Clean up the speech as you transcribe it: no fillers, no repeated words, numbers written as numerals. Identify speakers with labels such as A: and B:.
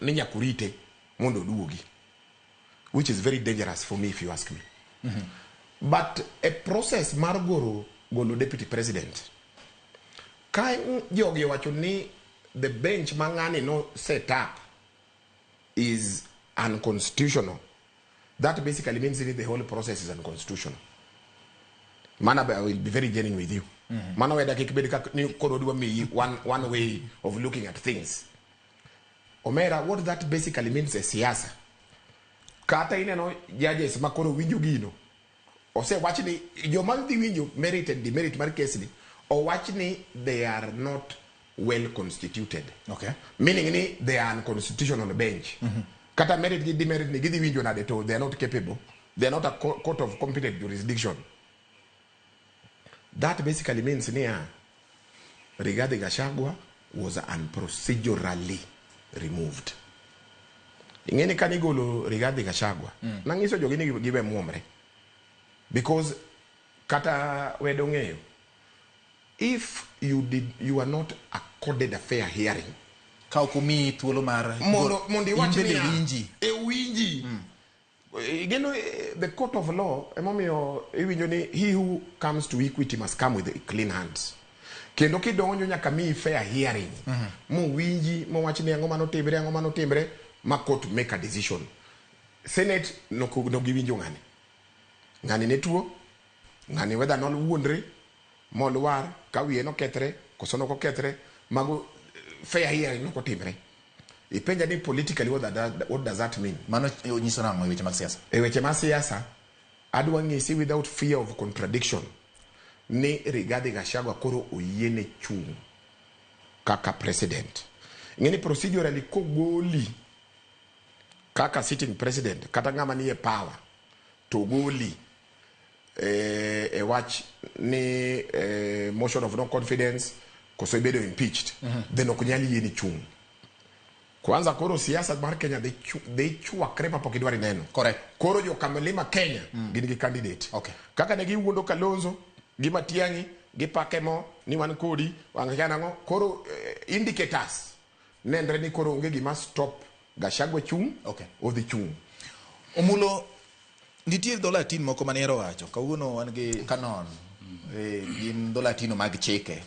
A: Ni nyaka urite mondo oduogi, which is very dangerous for me if you ask me. But a process mar goro golo deputy president ka jogi owacho ni the bench ma ng'ani no set up is unconstitutional, that basically means that the whole process is unconstitutional. Mana I will be very genuine with you. Mano weda kik bed kaka ni koro dwa miyi one way of looking at things. Omera, what that basically means e siasa, kata ineno judges ma koro winjo gino, osewach ni joma dhi winjo merit and demerit mar case ni, owach ni they are not well constituted. Meaning ni they are unconstitutional bench. Kata merit gi demerit ni gidhi winjo nade to they are not capable? They are not a court of competent jurisdiction. That basically means niya, Rigathi Gachagua was unprocedurally removed. Ing'eni kane igolo Rigathi Gachagua, nang'iso jogi ni giwe muomre. Because kata wedo ng'eyo, if you are not accorded a fair hearing,
B: ka ok omiyi thuolo mar
A: mondo iwach
B: in bende
A: niya,
B: winji.
A: E winji. Igeno the court of law emomiyo iwinjo ni he who comes to equity must come with clean hands. Kendo kidonjo nyaka miyi fair hearing. Mowinji, mowach ni ang'o manotimre, ang'o manotimre, ma court make a decision. Senate nogiwinjo ng'ani. Ng'ani ne tuo, ng'ani whether nowuondre, molwar, ka wiye nokethre, koso nokokethre, mago fair hearing nokotimre. Ipenja ni politically what does that mean?
B: Mano nyiso nang'o e weche mag siasa?
A: E weche mag siasa, adwa ng'isi without fear of contradiction ni Rigathi Gachagua koro oyiene chung' kaka president. Ing'e ni procedurally kogoli kaka sitting president kata ng'ama nie power to goli e wach ni motion of no confidence koso ibedo impeached, then ok nyal yieni chung'. Kwanza koro siasa mar Kenya dhi chwakre mapok idwar ineno. Koro jo Kamlima Kenya gin gi candidate. Kaka ne giwuondo Kalonzo gi Matiang'i gi pake mo ni wan kodi wang' kia nang'o koro indicators nenre ni koro onge gima stop Gachagua chung'. Odhi chung'.
B: Omulo nitie dho Latin moko mane ihero wacho. Kawuono wan gi Canon. Gin dho Latino mag chike.